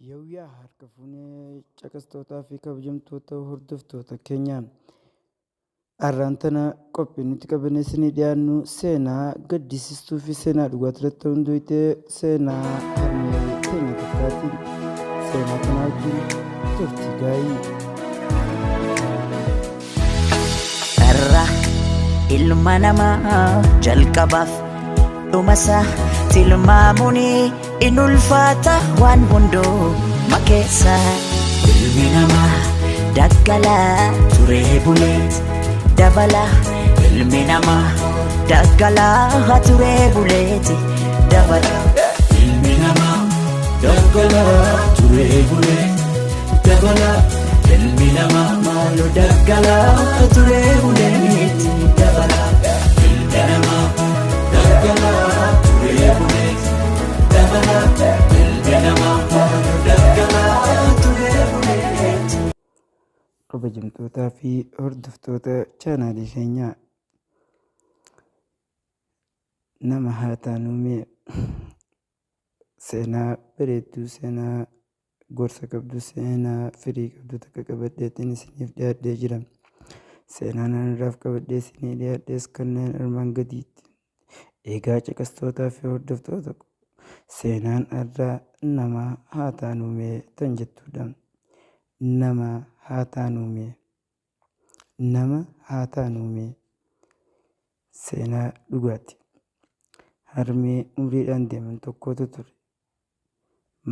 Yooyyaa harka fuunee caqastootaa fi kabajamtoota hordoftoota keenya. Har'aan tana qophii nuti qabannee isinii dhiyaannu seenaa gaddisiistuu fi seenaa dhugaa irratti hundoofte seenaa harmee keenya takkaati. Seenaa kana wajjin turtii gaarii. Dharraa ilma namaa jalqabaaf dhumasaa tilmaamuun in ulfaata waan hunduma keessa. Ilmi namaa daggalaa turee buleet dabala. Ilmi namaa daggalaa turee buleet dabala. Ilmi namaa daggalaa turee bulee dabala. Ilmi namaa maaloo daggalaa turee buleet dabala. Ilmi namaa daggalaa turee buleet dabala. Ilmi namaa maaloo daggalaa turee buleet. Kabajamtootaa fi hordoftoota chaanaalii keenyaa nama haa taanuu mee seenaa bareedduu seenaa gorsa qabdu seenaa firii qabdu takka qabadheetiin isiniif dhiyaadhee jira. Seenaan ani irraaf qabadhee isinii dhiyaadhees kanneen armaan gadiitti. Egaa caqastootaa fi hordoftoota ko seenaan har'aa nama haa taanuu mee tan jettuudha. Nama haa taanuu mee. Nama haa taanuu mee. Seenaa dhugaati. Harmee umriidhaan deeman tokkotu ture.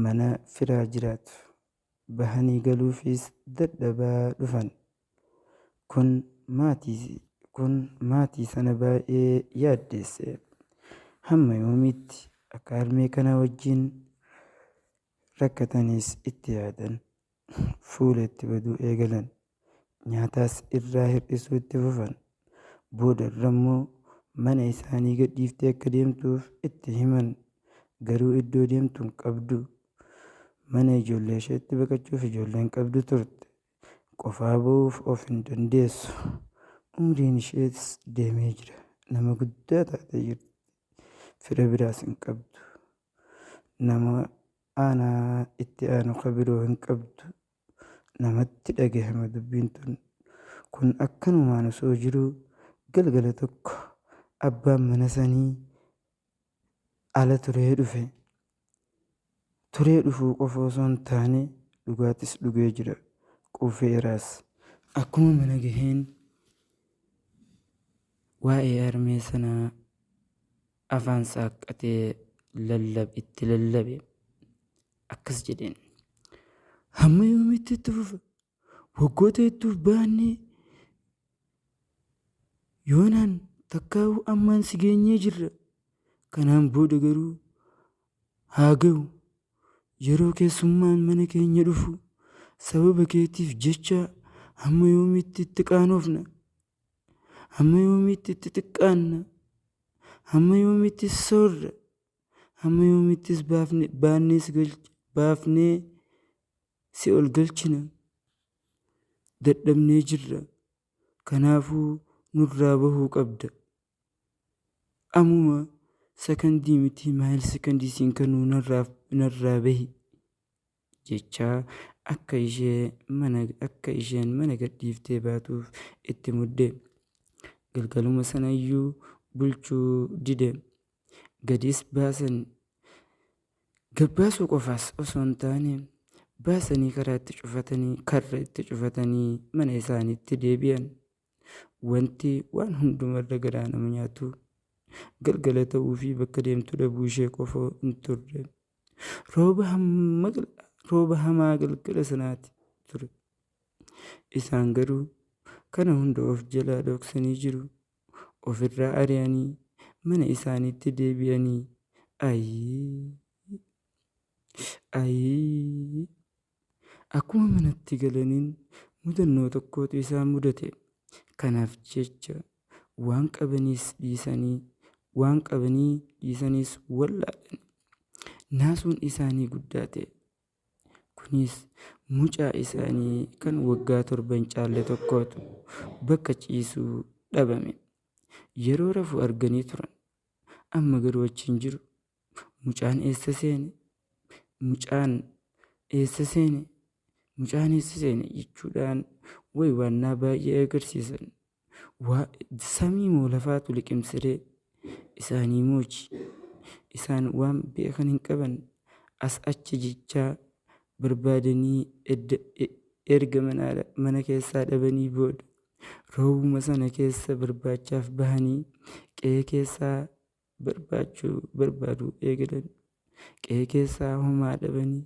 Mana firaa jiraatu. Bahanii galuufis dadhabaa dhufan. Kun maatii kun maatii sana baay'ee yaaddeesse. Hamma yoomiitti akka harmee kana wajjin rakkatanis itti yaadan. Fuula itti baduu eegalan. Nyaataas irraa hir'isuu itti fufan. Booda irra immoo mana isaanii gadhiiftee akka deemtuuf itti himan. Garuu iddoo deemtu hin qabdu. Mana ijoollee isheetti baqachuuf ijoollee hin qabdu turte. Qofaa ba'uuf of hin dandeessu. Umriin ishees deemee jira. Nama guddaa taatee jirti. Fira biraas hin qabdu. Nama aanaa itti aanu ka biroo hin qabdu. Namatti dhagahama dubbiin tun. Kun akkanumaan osoo jiruu galgala tokko abbaan mana sanii ala turee dhufe. Turee dhufuu qofa osoo hin taane dhugaatis dhugee jira. Quufeeraas. Akkuma mana gaheen waa'ee harmee sanaa afaan saaqqatee lallab itti lallabe. Akkas jedheen. Hamma yoomiitti itti fufa? Waggoota hedduuf baannee yoonaan takkaa'uu ammaan si geenyee jirra. Kanaan booda garuu haa ga'u. Yeroo keessummaan mana keenya dhufu sababa keetiif jecha hamma yoomiitti itti qaanofna? Hamma yoomiitti itti xiqqaanna? Hamma yoomiitti soorra? Hamma yoomiittis baafnee si baafnee si ol galchina? Dadhabnee jirra. Kanaafuu nurraa bahuu qabda. Ammuma sakandii miti maayil sakandii siin kennuu narraa bahi jechaa akka ishee mana akka isheen mana gadhiiftee baatuuf itti mudde. Galgaluma sanayyuu bulchuu dide. Gadis baasan. Gabbaasuu qofaas osoo hin taane baasanii karaa itti cufatanii karra itti cufatanii mana isaaniitti deebi'an. Wanti waan hundumarra garaa nama nyaatu galgala ta'uu fi bakka deemtu dhabuu ishee qofa hin turre. Rooba hamma rooba hamaa galgala sanaati ture. Isaan garuu kana hunda of jalaa dhoksanii jiru. Ofirraa ari'anii mana isaaniitti deebi'anii ayii ayii Akkuma manatti galaniin mudannoo tokkootu isaan mudate. Kanaaf jecha waan qabaniis dhiisanii waan qabanii dhiisaniis wallaalan. Naasuun isaanii guddaa ta'e. Kunis mucaa isaanii kan waggaa 7 hin caalle tokkootu bakka ciisuu dhabame. Yeroo rafu arganii turan. Amma garuu achi hin jiru. Mucaan eessa seene? Mucaan Eessa seene? Mucaan eessa seene? Jechuudhaan waywaannaa baay'ee agarsiisan. Samii moo lafaatu liqimsiree? Isaanii moochi. Isaan waan beekan hin qaban. As achi jechaa barbaadanii erga mana keessaa dhabanii booda roobuma sana keessa barbaachaaf bahanii qe'ee keessaa barbaachuu barbaaduu eegalan. Qe'ee keessaa homaa dhabanii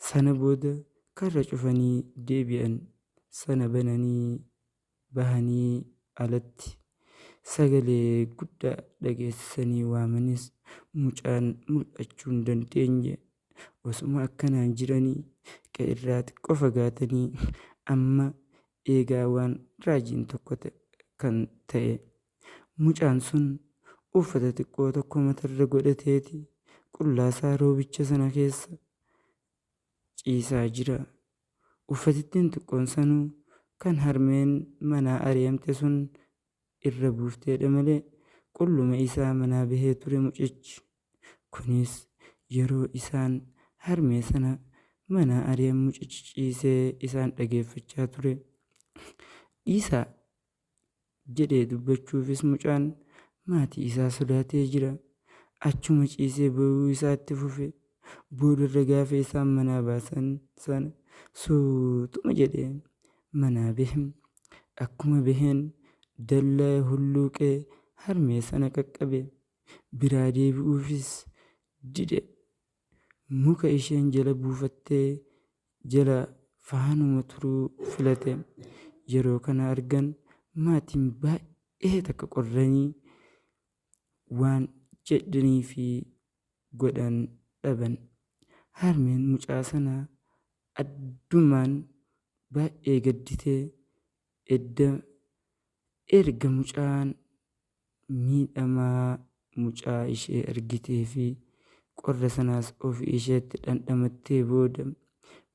sana booda karra cufanii deebi'an. Sana bananii bahanii alatti sagalee guddaa dhageessisanii waamanis mucaan mul'achuu hin dandeenye. Osuma akkanaan jiranii qe'eerraa xiqqoo fagaatanii amma eegaa waan raajiin tokko kan ta'e. Mucaan sun uffata xiqqoo tokko matarra godhateeti qullaasaa roobicha sana keessa ciisaa jira. Uffatittiin xiqqoon sanuu kan harmeen manaa ari'amte sun irra buufteedha malee qulluma isaa manaa bahee ture mucichi. Kunis yeroo isaan harmee sana manaa ari'an mucichi ciisee isaan dhageeffachaa ture. Dhiisaa jedhee dubbachuufis mucaan maatii isaa sodaatee jira. Achuma ciisee boo'uu isaa itti fufe. Boodarra gaafa isaan manaa baasan sana suutuma jedhee manaa bahe. Akkuma baheen dallaa hulluuqee harmee sana qaqqabe. Biraa deebi'uufis dide. Muka isheen jala buufattee jala faanuma turuu filate. Yeroo kana argan maatiin baay'ee takka qorranii waan jedhanii fi godhan dhaban. Harmeen mucaa sanaa addumaan baay'ee gadditee edda erga mucaan miidhamaa mucaa ishee argitee fi qorra sanaas ofii isheetti dhandhamattee booda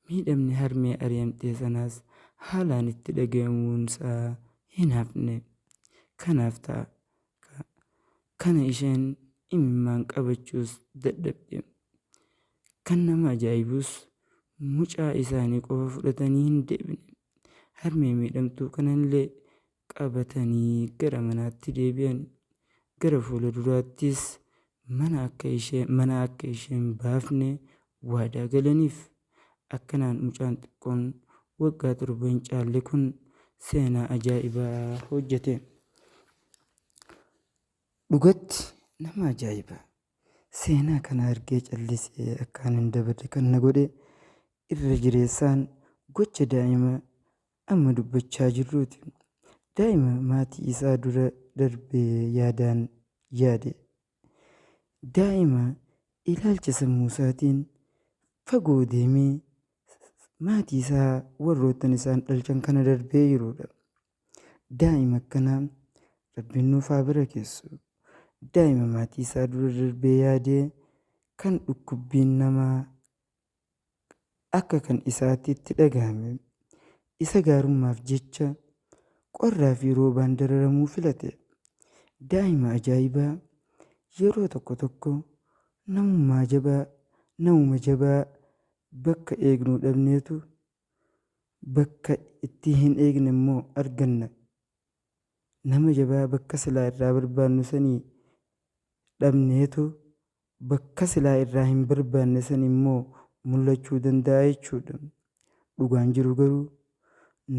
miidhamni harmee ari'amtee sanaas haalaan itti dhagahamuunsaa hin hafne. Kanaaf ta'a kana isheen imimmaan qabachuus dadhabde. Kan nama ajaa'ibus mucaa isaanii qofa fudhatanii hin deebine. Harmee miidhamtuu kanallee qabatanii gara manaatti deebi'an. Gara fuula duraattis mana akka isheen baafne waadaa galaniif. Akkanaan mucaan xiqqoon waggaa 7 hin caalle kun seenaa ajaa'ibaa hojjete. Dhugatti nama ajaa'iba! Seenaa kana argee callisee akkaan hin dabarre kan na godhe irra jireessaan gocha daa'ima amma dubbachaa jirruuti. Daa'ima maatii isaa dura darbee yaadaan yaade. Daa'ima ilaalcha sammuu isaatiin fagoo deemee maatii isaa warroottan isaan dhalchan kana darbee jirudha. Daa'ima akkanaa Rabbiin nuuf haa barakeessu. Daa'ima maatii isaa dura darbee yaadee kan dhukkubbiin namaa akka kan isaatti itti dhagahame isa gaarummaaf jecha qorraa fi roobaan dararamuu filate. Daa'ima ajaa'ibaa yeroo tokko tokko namummaa jabaa namuma jabaa bakka eegnuu dhabneetu bakka itti hin eegne immoo arganna. Nama jabaa bakka silaa irraa barbaannu sanii dhabneetu bakka silaa irraa hin barbaanne san immoo mul'achuu danda'a jechuudha. Dhugaan jiru garuu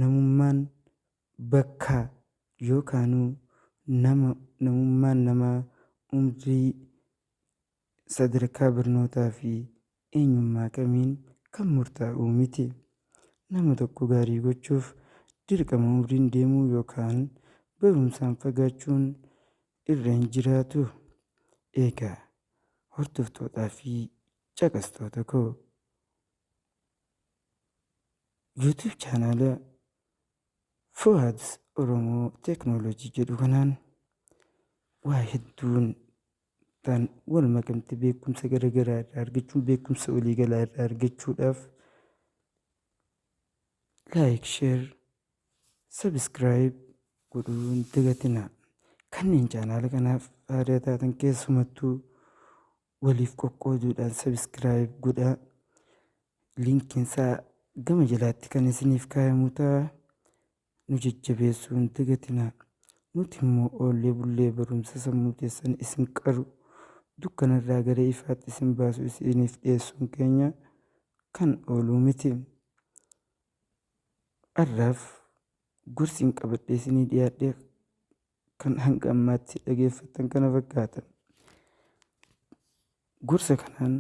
namummaan bakka yookaanuu namummaan namaa umrii sadarkaa barnootaa fi eenyummaa kamiin kan murtaa'u miti. Nama tokko gaarii gochuuf dirqama umriin deemuu yookaan barumsaan fagaachuun irra hin jiraatu. Egaa hordoftootaa fi caqastoota koo YouTube chaanaala Fuad Oromoo Teeknooloojii jedhu kanaan waa hedduun tan wal makamte beekumsa garaagaraa irraa argachuun beekumsa waliigalaa irraa argachuudhaaf like, share, subscribe godhuu hin dagatinaa. Kanneen chaanaala kanaaf haaraa taatan keessumattuu waliif qoqqooduudhaan subscribe godhaa. Linkiin isaa gama jalaatti kan isiniif kaayamu ta'a. Nu jajjabeessuu hin dagatinaa. Nuti immoo oollee bullee barumsa sammuu keessan isin qaru, dukkanarraa gara ifaatti isin baasu isiniif dhiyeessuun keenya kan ooluu miti. Har'aaf gorsiin qabadhee isinii dhiyaadhe kan hanga ammaatti dhageeffattan kana fakkaata. Gorsa kanaan